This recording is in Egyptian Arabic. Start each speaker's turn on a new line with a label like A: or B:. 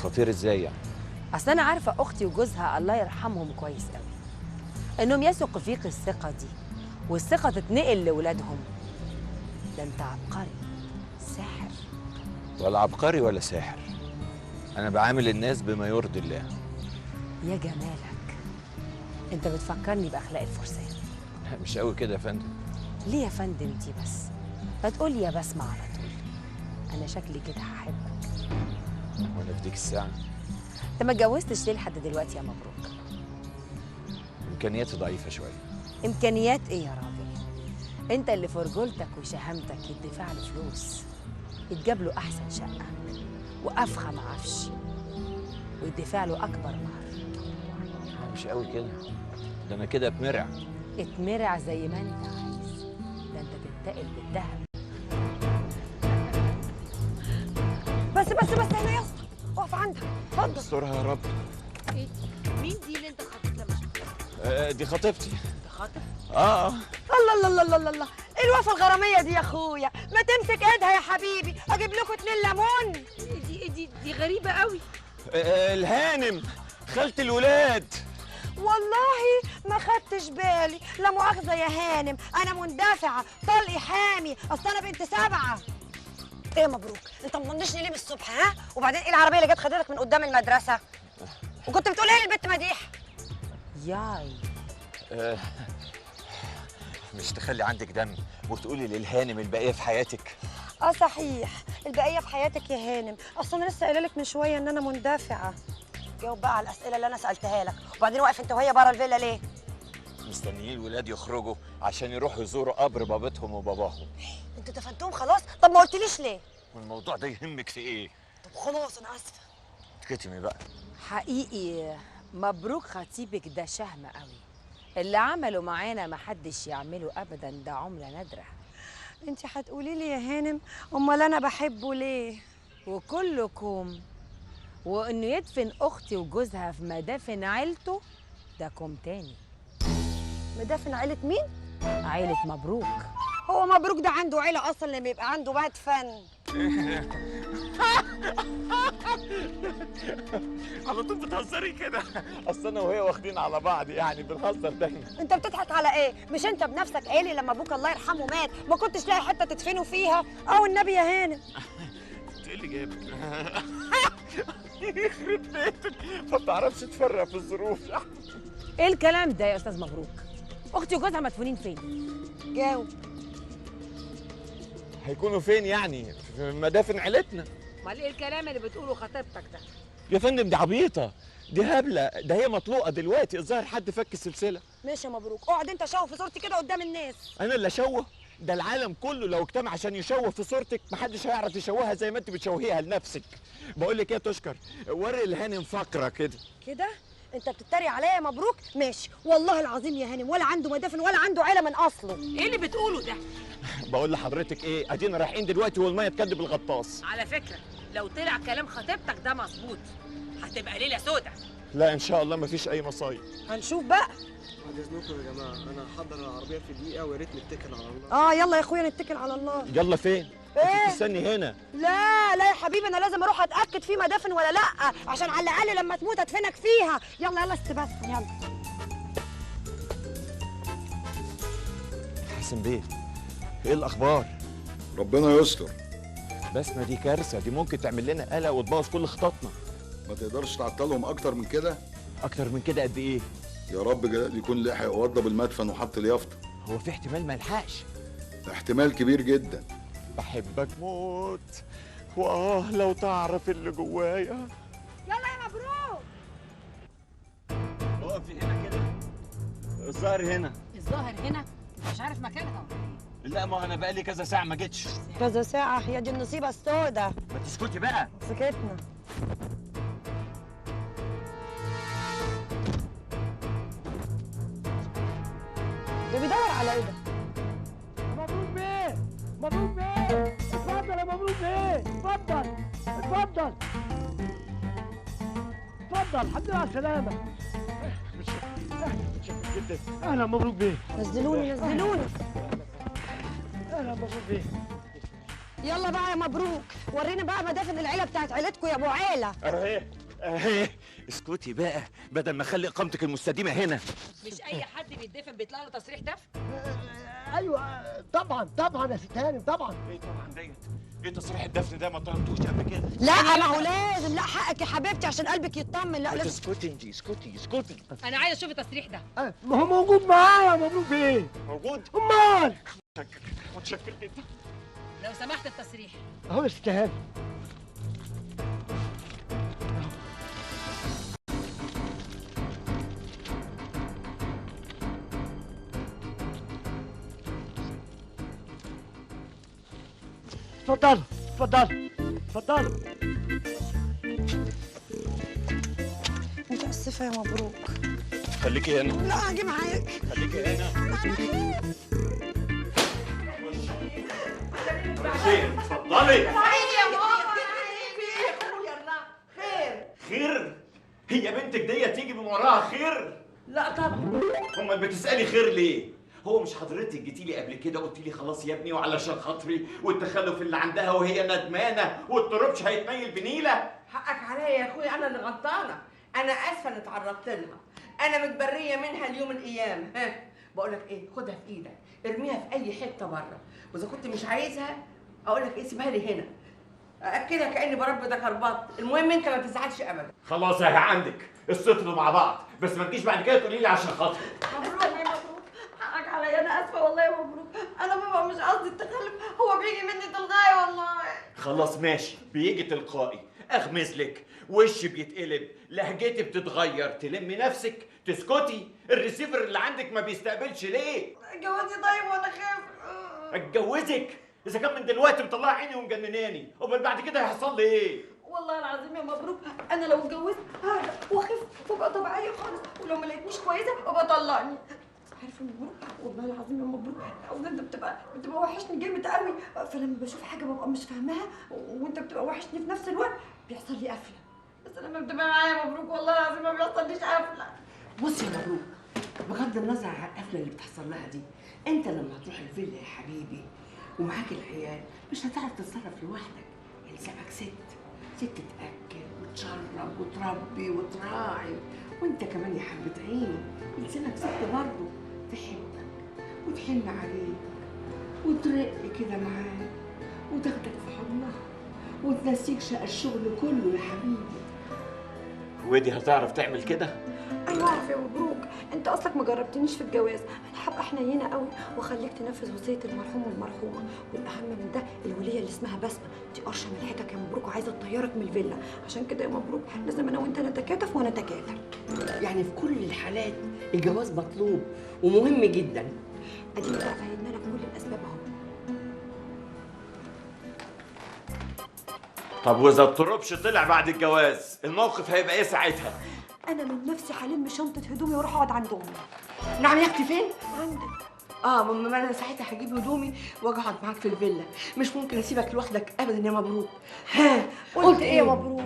A: خطير ازاي يعني؟
B: اصل انا عارفه اختي وجوزها الله يرحمهم كويس قوي، انهم يثقوا فيك الثقة دي، والثقة تتنقل لاولادهم. ده انت عبقري، ساحر.
A: ولا عبقري ولا ساحر، انا بعامل الناس بما يرضي الله.
B: يا جمالك، انت بتفكرني باخلاق الفرسان.
A: مش قوي كده يا فندم.
B: ليه يا فندم دي بس؟ ما تقولي يا بسمة على طول. انا شكلي كده هحبك.
A: وانا في ديك الساعة.
B: انت ما اتجوزتش ليه لحد دلوقتي يا مبروك؟
A: امكانياتي ضعيفة شوية.
B: امكانيات ايه يا راجل؟ انت اللي في رجولتك وشهامتك يدفع له فلوس، يتجاب له احسن شقه وافخم عفش، ويدفع له اكبر مهر.
A: مش قوي كده، ده انا كده اتمرع.
B: اتمرع زي ما انت عايز، ده انت تنتقل بالذهب.
C: بس بس بس هنا يا اسطى، اقف عندك، اتفضل.
A: استرها يا رب.
B: ايه؟ مين دي اللي انت خاطبتها؟ مش
A: دي خطيبتي.
B: انت خاطب؟
A: اه.
C: الله الله الله الله الله، ايه الوفا الغراميه دي يا اخويا؟ ما تمسك ايدها يا حبيبي، اجيب لكم 2 ليمون.
B: ايه دي؟ دي غريبة قوي.
A: الهانم خالة الولاد.
C: والله ما خدتش بالي، لا مؤاخذة يا هانم، انا مندفعه، طلقي حامي، اصل انا بنت 7. ايه يا مبروك، انت مطنشني ليه من الصبح؟ ها؟ وبعدين ايه العربية اللي جت خدتك من قدام المدرسة؟ وكنت بتقول ايه للبت مديح؟
B: ياي.
A: مش تخلي عندك دم وتقولي للهانم البقية في حياتك؟
C: اه صحيح، البقية في حياتك يا هانم، اصل انا لسه قايله لك من شوية ان انا مندفعه. جاوب بقى على الاسئلة اللي انا سالتها لك، وبعدين واقف انت وهي بره الفيلا ليه؟
A: مستنيين الولاد يخرجوا عشان يروحوا يزوروا قبر بابتهم وباباهم.
C: انتوا دفنتهم خلاص؟ طب ما قلتليش ليه؟
A: والموضوع ده يهمك في ايه؟
C: طب خلاص انا اسفه.
A: اتكتمي بقى.
B: حقيقي مبروك خطيبك ده شهم قوي، اللي عمله معانا ما حدش يعمله ابدا، ده عمله نادرة.
C: انت هتقولي لي يا هانم امال انا بحبه ليه؟
B: وكلكم، وانه يدفن اختي وجوزها في مدافن عيلته ده كوم تاني.
C: مدافن عيله مين؟
B: عيله مبروك.
C: هو مبروك ده عنده عيله اصلا لما يبقى عنده مدفن؟
A: على طول بتهزري كده؟ اصل انا وهي واخدين على بعض يعني، بنهزر دايما.
C: انت بتضحك على ايه؟ مش انت بنفسك قايل لي لما ابوك الله يرحمه مات ما كنتش لاقي حتة تدفنه فيها؟ او النبي يا هانم.
A: انت ايه اللي جابك؟ يخرب بيتك، ما بتعرفش تفرق في الظروف.
B: ايه الكلام ده يا استاذ مبروك؟ اختي وجوزها مدفونين فين؟
C: جاوب.
A: هيكونوا فين يعني؟ في مدافن عيلتنا.
B: امال ايه الكلام اللي بتقوله خطيبتك ده؟
A: يا فندم دي عبيطه، دي هبلة، ده هي مطلوقه دلوقتي، الظاهر حد فك السلسلة.
C: ماشي يا مبروك، اقعد انت شوه في صورتي كده قدام الناس.
A: انا اللي اشوه؟ ده العالم كله لو اجتمع عشان يشوه في صورتك محدش هيعرف يشوهها زي ما انت بتشوهيها لنفسك. بقول لك ايه يا تشكر، وري الهانم فقره كده.
C: كده؟ انت بتتريق عليا يا مبروك؟ ماشي، والله العظيم يا هانم ولا عنده مدافن ولا عنده عيله من اصله.
B: ايه اللي بتقوله ده؟
A: بقول لحضرتك ايه، ادينا رايحين دلوقتي والمية تكدب الغطاس.
B: على فكرة لو طلع كلام خطيبتك ده مظبوط هتبقى ليلة سودة.
A: لا ان شاء الله مفيش اي مصايب.
C: هنشوف بقى.
D: بعد اذنكم يا جماعة، انا هحضر العربية في دقيقة ويا ريت نتكل على الله.
C: اه يلا يا اخويا نتكل على الله.
A: يلا فين؟
C: ايه؟
A: انت بتستني هنا؟
C: لا لا يا حبيبي، انا لازم اروح اتاكد في مدافن ولا لا، عشان على الاقل لما تموت ادفنك فيها. يلا يلا استبس يلا.
A: حسن بيه، ايه الاخبار؟
E: ربنا يستر.
A: بسمة دي كارثة، دي ممكن تعمل لنا قلق وتبوظ كل خططنا.
E: ما تقدرش تعطلهم اكتر من كده؟
A: اكتر من كده قد ايه؟
E: يا رب جلال يكون لحق ووضب المدفن وحط اليافطه.
A: هو في احتمال ما يلحقش؟
E: احتمال كبير جدا.
A: بحبك موت، واه لو تعرف اللي جوايا.
C: يلا يا مبروك.
A: اقفي هنا كده. الظاهر هنا.
B: الظاهر هنا؟ مش عارف مكانها.
A: لا ما انا بقالي كذا ساعة ما جيتش.
C: كذا ساعة؟ يا دي النصيبه السوداء.
A: ما تسكتي بقى.
C: سكتنا. ده بيدور على ايه ده؟
F: مبروك بيه، مبروك بيه، اتفضل يا مبروك بيه، اتفضل اتفضل اتفضل، الحمد لله على السلامة.
A: متشكر جدا.
F: اهلا مبروك بيه.
C: نزلوني نزلوني.
F: اهلا مبروك بيه.
C: يلا بقى يا مبروك، ورينا بقى مدافن العيلة بتاعت عيلتكم يا ابو عيله.
A: اهي اهي، اسكتي بقى بدل ما اخلي اقامتك المستديمه هنا.
B: مش اي حد بيتدفن بيطلع له تصريح دفن؟
F: ايوه طبعا طبعا يا ست هانم طبعا.
A: ايه طبعا ديت؟ ايه تصريح الدفن ده؟ ما طلبتوش قبل كده.
C: لا ما هو لازم، لا حقك يا حبيبتي عشان قلبك يطمن. لا لازم.
A: اسكتي انت، اسكتي اسكتي.
B: انا عايزه اشوف التصريح ده.
F: ما هو موجود معايا يا مبروك بيه.
A: موجود؟
F: امال.
A: متشكر متشكر جدا.
B: لو سمحت التصريح
F: اهو يا ست هانم. اتفضل اتفضل اتفضل.
C: متأسفة يا مبروك.
A: خليكي هنا.
C: لا هاجي معاك.
A: خليكي هنا. اتفضلي.
C: يا ماما.
G: خير
A: خير؟ هي بنتك دي تيجي من وراها خير؟
G: لا طبعا.
A: امال بتسألي خير ليه؟ هو مش حضرتك جيتي لي قبل كده قلت لي خلاص يا ابني وعلشان خاطري والتخلف اللي عندها وهي ندمانه والتربش هيتميل بنيله؟
G: حقك عليا يا اخويا، انا اللي غلطانة، انا اسفه اني اتعرضت لها، انا متبريه منها اليوم الايام. ها بقول لك ايه، خدها في ايدك ارميها في اي حتة بره، واذا كنت مش عايزها اقول لك ايه، سيبها لي هنا، ااكلها كاني برب ده كربط، المهم انت ما تزعلش ابدا.
A: خلاص اهي عندك، الستر مع بعض، بس ما تجيش بعد كده تقولي لي عشان خاطري.
C: مبروك يا مبروك، حقك عليا، انا اسفه والله يا مبروك، انا بابا مش قصدي التخلف، هو بيجي مني تلقائي والله.
A: خلاص ماشي، بيجي تلقائي، اغمز لك، وشي بيتقلب، لهجتي بتتغير، تلمي نفسك، تسكتي، الريسيفر اللي عندك ما بيستقبلش ليه؟
C: اتجوزني طيب وانا خاف.
A: اتجوزك؟ اذا كان من دلوقتي مطلعه عيني ومجنناني، امال بعد كده هيحصل لي ايه؟
C: والله العظيم يا مبروك انا لو اتجوزت ههدى واخف وابقى طبيعية خالص، ولو ما لقيتنيش كويسة ابقى طلقني. عارفه يا مبروك والله العظيم يا مبروك اصل انت بتبقى وحشني جامد قوي، فلما بشوف حاجة ببقى مش فاهماها وانت بتبقى وحشني في نفس الوقت بيحصل لي قفله، بس لما بتبقى معايا يا مبروك والله العظيم ما بيحصليش قفله.
G: بص يا مبروك، بغض النظر عن القفله اللي بتحصل لها دي، انت لما هتروح الفيلا يا حبيبي ومعاك العيال مش هتعرف تتصرف لوحدك، يلزمك ست تاكل وتشرب وتربي وتراعي، وانت كمان يا حبة عيني يلزمك ست برضه تحبك وتحن عليك وترق كده معاك وتاخدك في حضنها وتنسيك شقى الشغل كله يا حبيبي.
A: ودي هتعرف تعمل كده؟
C: ايوه اعرف يا مبروك، انت اصلك ما جربتنيش في الجواز، انا هبقى حنينه قوي واخليك تنفذ وصية المرحوم والمرحومه، والاهم من ده الوليه اللي اسمها بسمه دي قرشه ملحتك يا مبروك وعايزه تطيرك من الفيلا، عشان كده يا مبروك لازم انا وانت نتكاتف ونتكاتل.
G: يعني في كل الحالات الجواز مطلوب ومهم جدا.
C: ادينا بقى فهمنا لك كل الاسباب اهو.
A: طب واذا التربش طلع بعد الجواز الموقف هيبقى ايه ساعتها؟
C: انا من نفسي هلم شنطه هدومي واروح اقعد عند امي.
G: نعم يا اختي فين؟
C: عندك.
G: ما انا ساعتها هجيب هدومي واجي اقعد معاك في الفيلا، مش ممكن اسيبك لوحدك ابدا يا مبروك. ها
C: قلت ايه يا مبروك؟